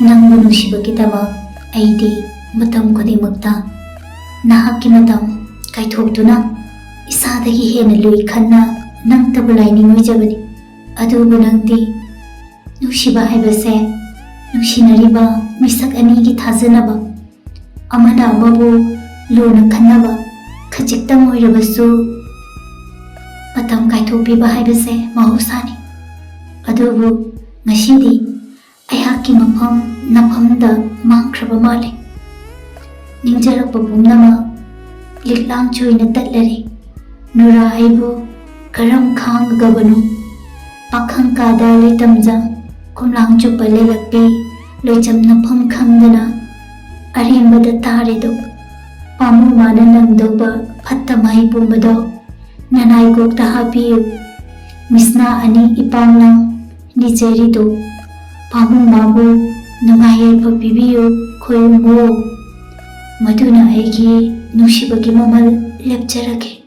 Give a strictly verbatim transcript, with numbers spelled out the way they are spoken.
ꯅꯪꯕꯨ ꯅꯨꯡꯁꯤꯕꯒꯤꯗꯃꯛ ꯑꯩꯗꯤ ꯃꯇꯝ ꯈꯨꯗꯤꯡꯃꯛꯇ ꯅꯍꯥꯛꯀꯤ ꯃꯇꯝ ꯀꯥꯏꯊꯣꯛꯇꯨꯅ ꯏꯁꯥꯗꯒꯤ ꯍꯦꯟꯅ ꯂꯨꯏ ꯈꯟꯅ ꯅꯪꯇꯕꯨ ꯂꯥꯏꯅꯤꯡ ꯑꯣꯏꯖꯕꯅꯤ꯫ ꯑꯗꯨꯕꯨ ꯅꯪꯗꯤ ꯅꯨꯡꯁꯤꯕ ꯍꯥꯏꯕꯁꯦ ꯅꯨꯡꯁꯤꯅꯔꯤꯕ ꯃꯤꯁꯛ ꯑꯅꯤꯒꯤ ꯊꯥꯖꯅꯕ, ꯑꯃꯅ ꯑꯃꯕꯨ ꯂꯨꯅ ꯈꯟꯅꯕ, ꯈꯖꯤꯛꯇꯪ ꯑꯣꯏꯔꯕꯁꯨ ꯃꯇꯝ ꯀꯥꯏꯊꯣꯛꯄꯤꯕ ꯍꯥꯏꯕꯁꯦ ꯃꯍꯧꯁꯥꯅꯤ꯫ ꯑꯗꯨꯕꯨ ꯉꯁꯤꯗꯤ ꯑꯩꯍꯥꯛꯀꯤ ꯃꯐꯝ ꯅꯐꯝꯗ ꯃꯥꯡꯈ꯭ꯔꯕ ꯃꯥꯜꯂꯤ꯫ ꯅꯤꯡꯖꯔꯛꯄ ꯄꯨꯝꯅꯃꯛ ꯂꯤꯛꯂꯥꯡ ꯆꯣꯏꯅ ꯇꯠꯂꯔꯦ꯫ ꯅꯨꯔꯥ ꯑꯩꯕꯨ ꯀꯔꯝ ꯈꯥꯡꯒꯕꯅꯣ? ꯄꯥꯈꯪ ꯀꯥꯗ ꯂꯩꯇꯝꯖ ꯈꯣꯝꯂꯥꯡ ꯆꯨꯞꯄ ꯂꯦꯂꯛꯄꯤ ꯂꯣꯏꯆꯝ ꯅꯐꯝ ꯈꯪꯗꯅ ꯑꯔꯦꯝꯕꯗ ꯇꯥꯔꯦꯗꯣ꯫ ꯄꯥꯃꯨ ꯃꯥꯅ ꯅꯪꯗꯧꯕ ꯐꯠꯇ ꯃꯍꯩ ꯄꯨꯝꯕꯗꯣ ꯅꯅꯥꯏ ꯀꯣꯛꯇ ꯍꯥꯞꯄꯤꯌꯨ꯫ ꯃꯤꯁꯅꯥ ꯑꯅꯤ ꯏꯄꯥꯝꯅ ꯅꯤꯖꯔꯤꯗꯣ ꯄꯥꯃꯨ ꯃꯥꯕꯨ ꯅꯨꯡꯉꯥꯏ ꯌꯥꯏꯐ ꯄꯤꯕꯤꯌꯨ ꯈꯣꯏꯔꯨꯝꯃꯣ꯫ ꯃꯗꯨꯅ ꯑꯩꯒꯤ ꯅꯨꯡꯁꯤꯕꯒꯤ ꯃꯃꯜ ꯂꯦꯞꯆꯔꯒꯦ꯫